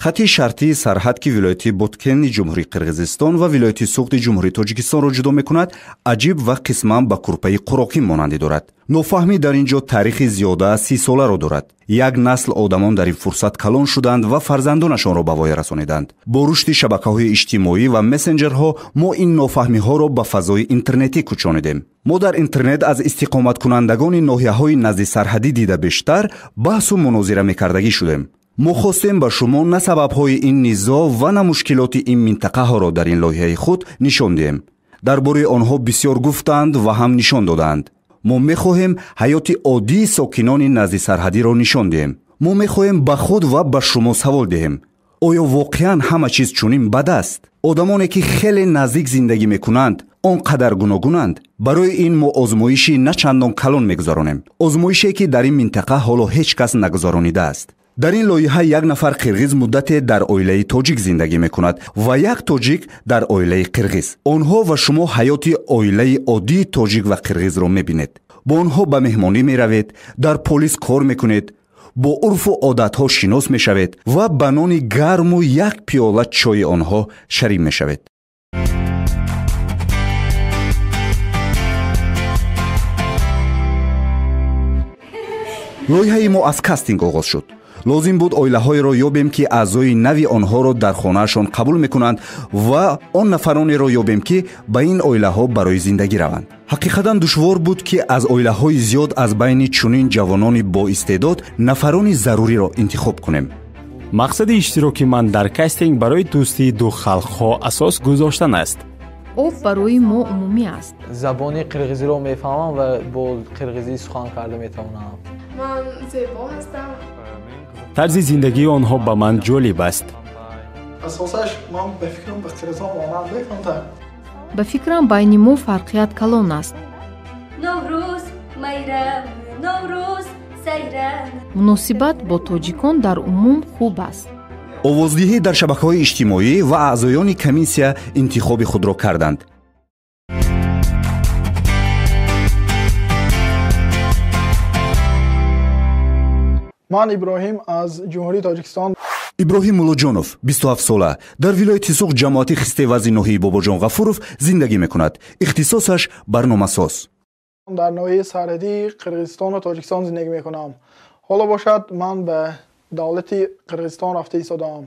Хати шартии сарҳад, ки вилояти Боткени Ҷумҳурии Қирғизистон ва вилояти Суғди Ҷумҳурии Тоҷикистонро ҷудо мекунад, аҷиб ва қисман ба курпаи қуроқӣ монандӣ дорад. Нофаҳмӣ дар ин ҷо таърихи зиёда аз 30 соларо дорад. Як насл одамон дар ин фурсат калон шуданд ва фарзандонашонро ба воя расониданд. Бо рушди шабакаҳои иҷтимоӣ ва мессенҷерҳо мо ин нофаҳмиҳоро ба фазои интернетӣ кӯчонидем. Мо дар интернет аз истиқоматкунандагони ноҳияҳои назди сарҳадӣ дида бештар баҳсу мунозира мекардагӣ шудем. Мо хостем ба шумо на сабабҳои ин низоъ ва на мушкилоти ин минтақаҳоро дар ин лоиҳаи худ нишон диҳем. Дар бораи онҳо бисёр гуфтанд ва ҳам нишон додаанд. Мо мехоҳем ҳаёти оддии сокинони назди сарҳадиро нишон диҳем. Мо мехоҳем ба худ ва ба шумо савол диҳем: оё воқеан ҳама чиз чунин бад аст? Одамоне, ки хеле наздик зиндагӣ мекунанд, он қадар гуногунанд? Барои ин мо озмоиши на чандон калон мегузаронем, озмоише, ки дар ин минтақа ҳоло ҳеҷ кас нагузаронидааст. Дар ин лоиҳа як нафар қирғиз муддате дар оилаи тоҷик зиндагӣ мекунад ва як тоҷик дар оилаи қирғиз. Онҳо ва шумо ҳаёти оилаи оддии тоҷик ва қирғизро мебинед, бо онҳо ба меҳмонӣ меравед, дар полис кор мекунед, бо урфу одатҳо шинос мешавед ва ба нони гарму як пиёла чойи онҳо шарик мешавед. Лоиҳаи мо аз кастинг оғоз шуд. Лозим буд оилаҳоеро ёбем, ки аъзои нави онҳоро дар хонаашон қабул мекунанд, ва он нафаронеро ёбем, ки ба ин оилаҳо барои зиндагӣ раванд. Ҳақиқатан душвор буд, ки аз оилаҳои зиёд, аз байни чунин ҷавонони боистеъдод нафарони заруриро интихоб кунем. Мақсади иштироки ман дар кастинг барои дӯстии ду халқҳо асос гузоштан аст. Об барои мо умумӣ аст. Забони қирғизиро мефаҳмам ва бо қирғизӣ сухан карда метавонам. Ман зебо ҳастам. Тарзи зиндагии онҳо ба ман ҷолиб аст. Асосаш ман ба фикрам, ба қирғизон монанд мекунам. Ба фикрам, байни мо фарқият калон аст. Наврӯз майрам, Наврӯз сайран. Муносибат бо тоҷикон дар умум хуб аст. Овоздиҳӣ дар шабакаҳои иҷтимоӣ ва аъзоёни комиссия интихоби худро карданд. Ман Иброҳим аз Ҷумҳурии Тоҷикистон. Иброҳим Муллоҷонов, 27 сола, дар вилояти Суғд, ҷамоати Хистеварзи ноҳияи Бобоҷон Ғафуров зиндагӣ мекунад. Ихтисосаш барномасоз. Дар ноҳияи сарҳадии Қирғизистону Тоҷикистон зиндагӣ мекунам. Ҳоло бошад, ман ба давлати Қирғизистон рафта истодаам.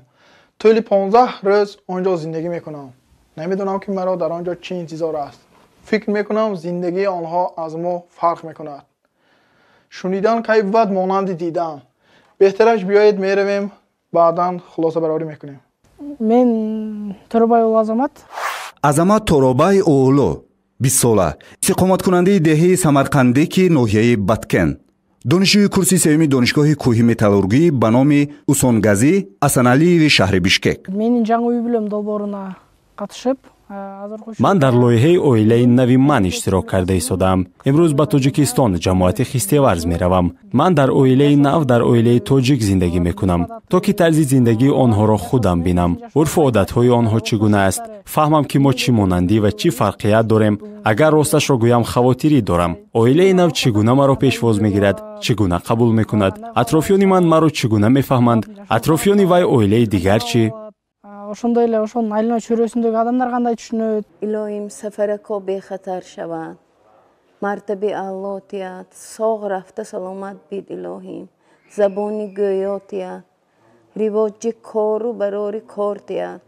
Тӯли 15 рӯз он ҷо зиндагӣ мекунам. Намедонам, ки маро дар он ҷо чӣ интизор аст. Фикр мекунам, зиндагии онҳо аз мо фарқ мекунад. Шунидан кай бувад монанди дидан. Беҳтараш биёед, меравем, баъдан хулосабарорӣ мекунем. Мен Торобай уулу Азамат. Азамат Торобай уулу, 20 сола, истиқоматкунандаи деҳаи Самарқандеки ноҳияи Баткен, донишҷӯи курси сеюми Донишгоҳи кӯҳи металлургӣ ба номи Усонгазӣ Асаналиеви шаҳри Бишкек. Менин жаңы үй бүлөм долбооруна катышып, азыркы Ман дар лоиҳаи оилаи нави ман иштирок карда истодаам. Имрӯз ба Тоҷикистон, ҷамоати Хистеварз меравам. Ман дар оилаи нав, дар оилаи тоҷик зиндагӣ мекунам, то ки тарзи зиндагии онҳоро худам бинам, урфу одатҳои онҳо чӣ гуна аст, фаҳмам, ки мо чӣ монандӣ ва чӣ фарқият дорем. Агар росташро гӯям, хавотирӣ дорам: оилаи нав чӣ гуна маро пешвоз мегирад, чӣ гуна қабул мекунад, атрофиёни ман маро чӣ гуна мефаҳманд, атрофиёни вай, оилаи дигар чӣ? Ошондой эле ошонун айлана чөйрөсүндөгү адамдар кандай түшүнөт. Илоҳим, сафарако бехатар шавад, мартаби аъло тиҳад, соғ рафта саломат бид. Илоҳим, забони гӯё тиҳад, ривоҷи кору барори кор тиҳад,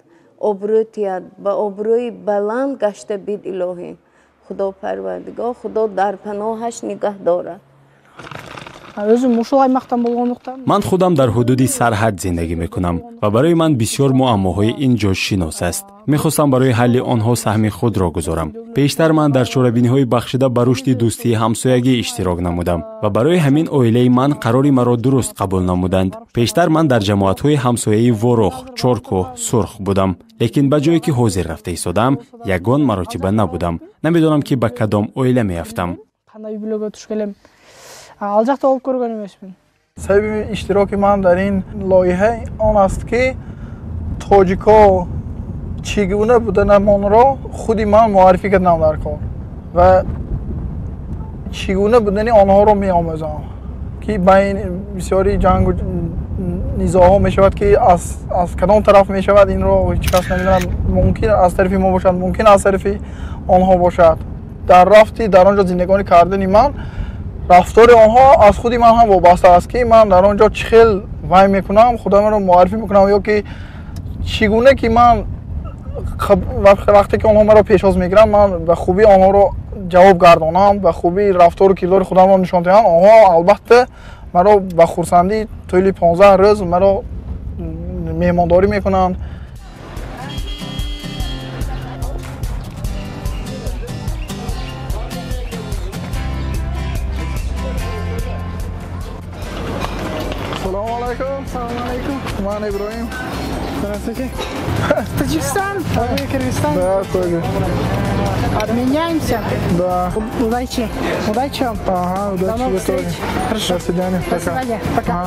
обрӯ тиҳад, ба обрӯи баланд гашта бид. Илоҳим, Худо Парвардигор, Худо дар паноҳаш нигаҳ дорад. Өзүм ушул аймактан болгондуктан. Ман худам дар ҳудуди сарҳад зиндагӣ мекунам ва барои ман бисёр муаммоҳои ин ҷо шинос аст. Мехостам барои ҳалли онҳо саҳми худро гузорам. Пештар ман дар чорабиниҳои бахшида ба рушди дӯстии ҳамсоягӣ иштирок намудам ва барои ҳамин оилаи ман қарори маро дуруст қабул намуданд. Пештар ман дар ҷамоатҳои ҳамсояи Ворух, Чоркӯҳ, Сурх будам, лекин ба ҷое ки ҳозир рафта истодаам, ягон маротиба набудам. Намедонам, ки ба кадом оила меафтам. Кандай үй бүлөгө туш келем, ал жакта болуп көргөн эмесмин. Сабаби иштироки ман дар ин лоиҳа он аст, ки тоҷико чӣ гуна буданамонро худи ман муаррифӣ кардам дар кор ва чӣ гуна будани онҳоро меомӯзам, ки байни бисёри ҷангу низоъҳо мешавад, ки аз кадом тараф мешавад, инро ҳеҷ кас намедонад. Мумкин аз тарафи мо бошад, мумкин аз тарафи онҳо бошад. Дар рафти дар он ҷо зиндагонӣ кардани ман, рафтори онҳо аз худи ман ҳам вобаста аст, ки ман дар он ҷо чӣ хел вай мекунам, худамро муаррифӣ мекунам, ё ки чӣ гуна ки ман вақте ки онҳо маро пешвоз мегиранд, ман ба хубӣ онҳоро ҷавоб гардонам, ба хубӣ рафтору кирдори худамро нишон диҳам. Онҳо албатта маро ба хурсандӣ тӯли 15 рӯз маро меҳмондорӣ мекунанд. Салому алайкум. Салому алайкум. Ман Иброҳим. Здравствуйте. Таджикистан, вы Кыргызстан? Да, тоже. Обменяемся? Да. Удачи. Удачи вам. Ага, удачи. До новых встреч. Хорошо. До свидания. До свидания. Пока.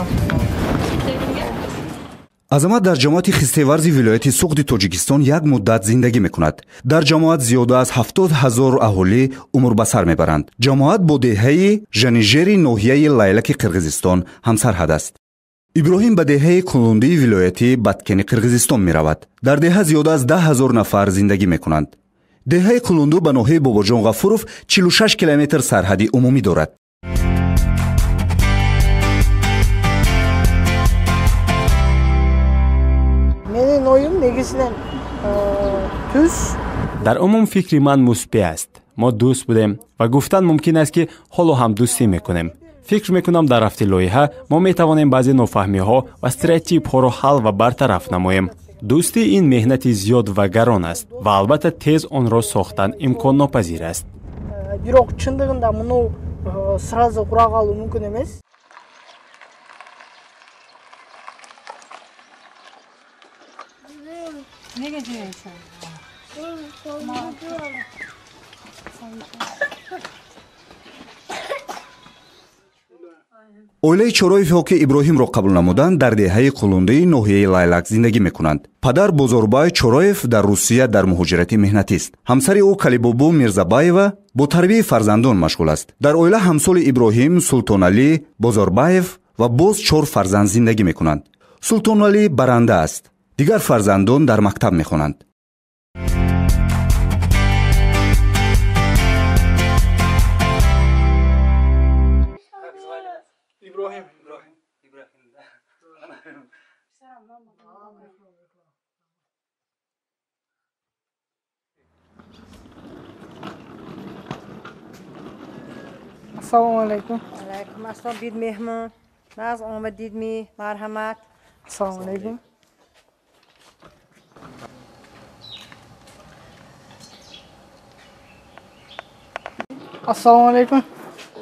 Азамат дар ҷамоати Хистеварзи вилояти Суғди Тоҷикистон як муддат зиндагӣ мекунад. Дар ҷамоат зиёда аз 70 ҳазор аҳолӣ умр ба сар мебаранд. Ҷамоат бо деҳаи Жанижери ноҳияи Лайлаки Қирғизистон ҳамсарҳад аст. Иброҳим ба деҳаи Кулундии вилояти Баткени Қирғизистон меравад. Дар деҳа зиёда аз 10 ҳазор нафар зиндагӣ мекунанд. Деҳаи Кулунду ба ноҳияи Бобоҷон Ғафуров 46 километр сарҳади умумӣ дорад. Менин оюм негизинен түз. Дар умум фикри ман мусбӣ аст. Мо дӯст будем ва гуфтан мумкин аст, ки ҳоло ҳам дӯстӣ мекунем. Фикр мекунам, дар рафти лоиҳа мо метавонем баъзе нофаҳмиҳо ва стереотипҳоро ҳал ва бартараф намоем. Дӯстӣ ин меҳнати зиёд ва гарон аст ва албатта тез онро сохтан имконнопазир аст. Бирок чындыгында муну сразу кура калуу мүмкүн эмес. Неге жебейсиң? Оилаи Чороевҳо, ки Иброҳимро қабул намуданд, дар деҳаи Қулундии ноҳияи Лайлак зиндагӣ мекунанд. Падар Бозорбай Чороев дар Русия дар муҳоҷирати меҳнатист. Ҳамсари ӯ Калибобу Мирзабаева бо тарбияи фарзандон машғул аст. Дар оила ҳамсоли Иброҳим Султоналӣ Бозорбаев ва боз 4 фарзанд зиндагӣ мекунанд. Султоналӣ баранда аст. Дигар фарзандон дар мактаб мехонанд. Ассалому алайкум. Алайкум ассалом. Бид меҳмон. Наз омадидми. Марҳамат. Ассалому алайкум. Ассалому алайкум.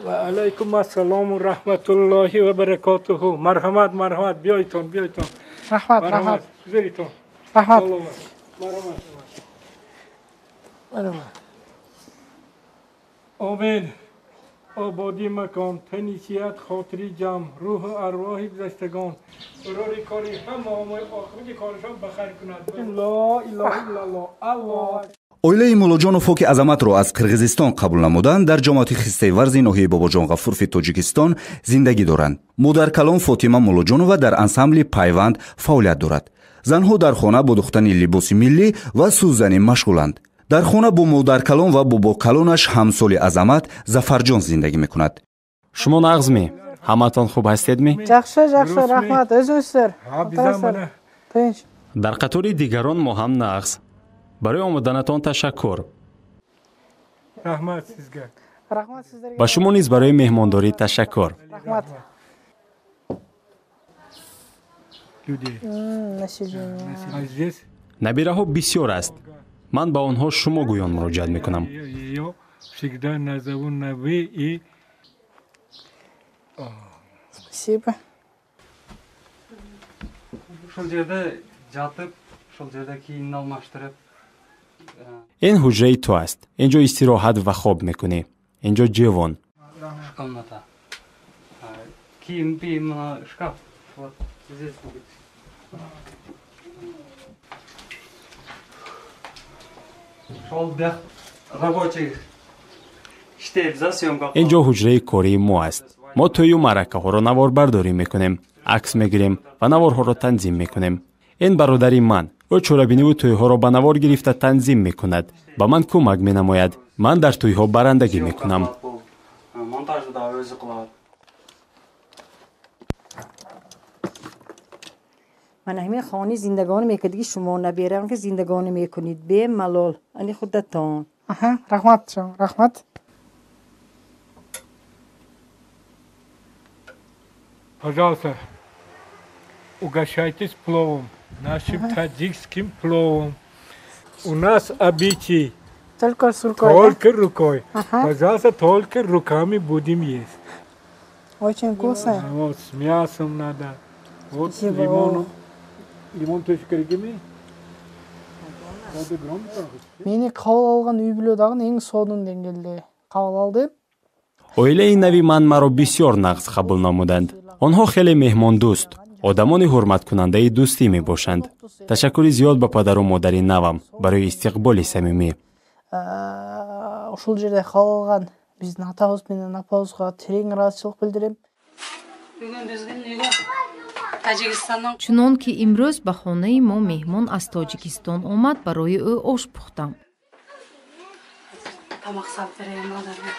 Ва алайкум ассалом ва раҳматуллоҳи ва баракотуҳу. Марҳамат, марҳамат, биёйтон, биёйтон. Раҳмат, раҳмат. Беритон. Раҳмат. Марҳамат. Марҳамат. Омин. Ободӣ макон, тани сиҳат, хотири ҷамъ, рӯҳу арвоҳи гузаштагон, сурури кори ҳама оқибати корашон ба хайр кунад. Ло илоҳа иллаллоҳ. Аллоҳ. Оилаи Муллоҷоновҳо, ки Азаматро аз Қирғизистон қабул намуданд, дар ҷамоати Хистеварзи ноҳияи Бобоҷон Ғафурови Тоҷикистон зиндагӣ доранд. Модаркалон Фотима Муллоҷонова дар ансамбли Пайванд фаъолият дорад. Занҳо дар хона бо духтани либоси миллӣ ва сӯзанӣ машғуланд. Дар хона бо модаркалон ва бобокалонаш ҳамсоли Азамат Зафарҷон зиндагӣ мекунад. Шумо нағзми? Ҳамаатон хуб ҳастедми? Жакшы, жакшы, рахмат. Өзүңүздөр? Тынч. Дар қатори дигарон мо ҳам нағз. Барои омаданатон ташаккур. Раҳмат сизга. Раҳмат сиздерге. Ба шумо низ барои меҳмондорӣ ташаккур. Раҳмат. Набираҳо бисёр аст. Ман ба онҳо шумо гӯён муроҷиат мекунам. Спасибо. Ушул жерде жатып, ушул жерде кийимин алмаштырып. Ин ҳуҷраи ту аст. Ин ҷо истироҳат ва хоб мекунӣ. Ин ҷо ҷевон. Комната. Кийим, бийим, мына шкаф. Вот здесь будет. Ошол бияк рабочий иштейбиз да, съемка. Ин ҷо ҳуҷраи кории мо аст. Мо тӯю маъракаҳоро наворбардорӣ мекунем. Акс мегирем ва наворҳоро танзим мекунем. Ин бародари ман, ӯ чорабиниву тӯйҳоро ба навор гирифта танзим мекунад, ба ман кӯмак менамояд. Ман дар тӯйҳо барандагӣ мекунам. Монтажды да өзү кылат. Ман ҳамин хони зиндагонӣ мекардиги шумо наберам ки зиндагонӣ мекунед бемалол, ани худатон. Аҳа, раҳмат, раҳмат. Пожалуйста, угощайтесь пловом, нашим таджикским пловом. У нас обычай только с рукой. Только рукой. Ага. Пожалуйста, только руками будем есть. Очень вкусно. Вот с мясом надо. Вот с лимоном. Лимон тоже керекми? Мени кабыл алган үй бүлө дагы эң сонун деңгээлде кабыл алды. Оилаи нави ман маро бисёр нағз қабул намуданд. Онҳо хеле меҳмондӯст, одамони ҳурматкунандаи дӯстӣ мебошанд. Ташаккури зиёд ба падару модари навам барои истиқболи самимӣ. Ушул жерде кабыл алган биздин атабыз менен апабызга терең ыраазычылык билдирем. Бүгүн биздин үйгө Таджикистандан Чунон ки имрӯз ба хонаи мо меҳмон аз Тоҷикистон омад, барои ӯ ош пухтам. Тамак салып берейин балдарга.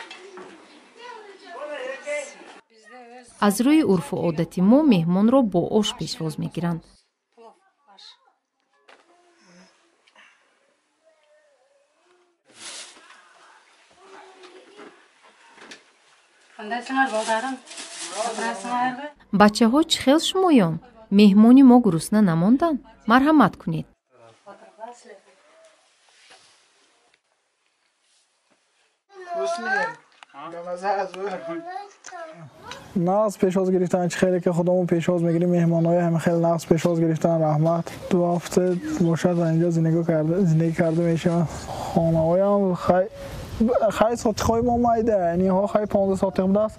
Аз рӯи урфу одати мо меҳмонро бо ош пешвоз мегиранд. Кандайсыңар, балдарым? Отурасыңарбы? Бачаҳо, чӣ хел шумоён? Меҳмони мо гурусна намонданд? Марҳамат кунед. Нағз пешвоз гирифтан, чӣ хеле ки худамон пешвоз мегирем меҳмонҳои ҳама хеле нағз пешвоз гирифтан, раҳмат. 2 ҳафта бошад инҷо зиндагӣ карда мешавад. Хонаҳоям хай сотиқҳои мо майда, инҳо хай 15 сотиқ будааст,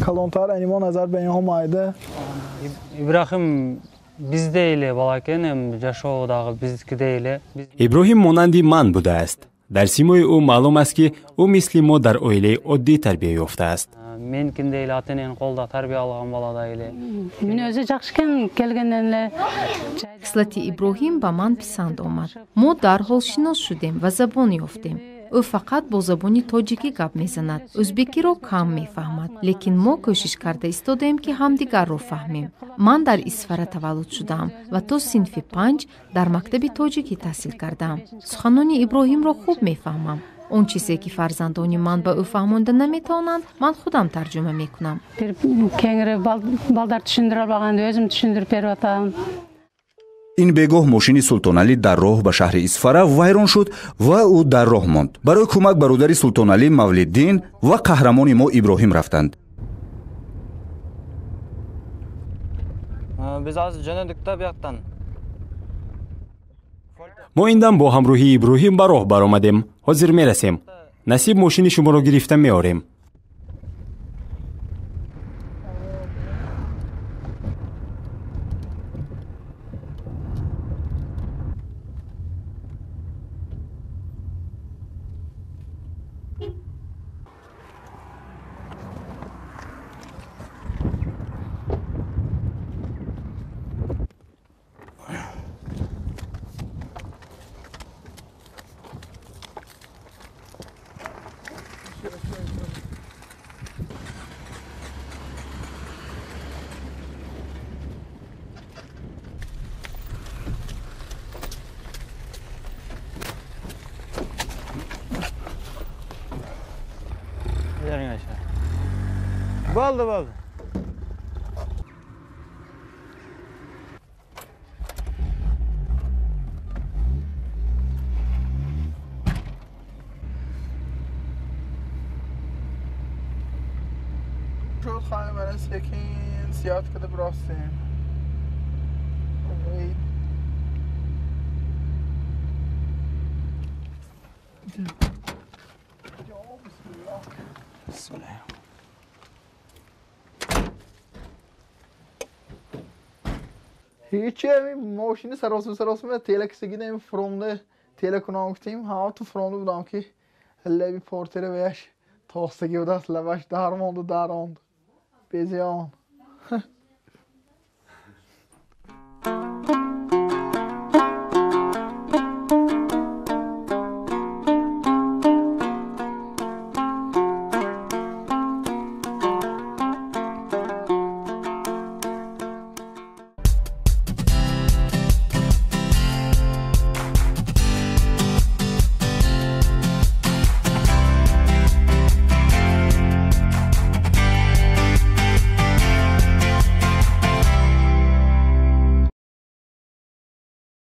калонтар ини мо назар ба инҳо майда. Ибраҳим биздей эле бала экен, эми жашоо дагы биздикидей эле. Иброҳим монанди ман будааст. Дар симои ӯ маълум аст, ки ӯ мисли мо дар оилаи оддӣ тарбия ёфтааст. Меникиндей эле ата эненин колунда тарбия алган баладай эле. Мүнөзү жакшы экен, келгенден эле. Хислати Иброҳим ба ман писанд омад. Мо дарҳол шинос шудем ва забон ёфтем. Ӯ фақат бо забони тоҷикӣ гап мезанад, ӯзбекиро кам мефаҳмад, лекин мо кӯшиш карда истодаем, ки ҳамдигарро фаҳмем. Ман дар Исфара таваллуд шудаам ва то синфи 5 дар мактаби тоҷикӣ таҳсил кардаам. Суханони Иброҳимро хуб мефаҳмам. Он чизе ки фарзандони ман ба ӯ фаҳмонда наметавонанд, ман худам тарҷума мекунам. Бир кеңири балдар түшүндүрө албаганда өзүм түшүндүрүп берип атам. Ин бегоҳ мошини Султоналӣ дар роҳ ба шаҳри Исфара вайрон шуд ва ӯ дар роҳ монд. Барои кӯмак бародари Султоналӣ Мавлиддин ва қаҳрамони мо Иброҳим рафтанд. Биз азыр жөнөдүк да бияктан. Мо ин дам бо ҳамроҳии Иброҳим ба роҳ баромадем. Ҳозир мерасем. Насиб мошини шуморо гирифта меорем. Болду, болду. Шуд хоҳем барои секин зиёд када биростем. Бисмиллаҳ. Ҳечи ҳамин мошини саросима саросима тела кисагида ҳамин фуромда тела кунон гуфтем, ҳама ту фуромда будам ки лаби портера ваяш тостагӣ будааст, лабаш дармонду даронд. Безиён.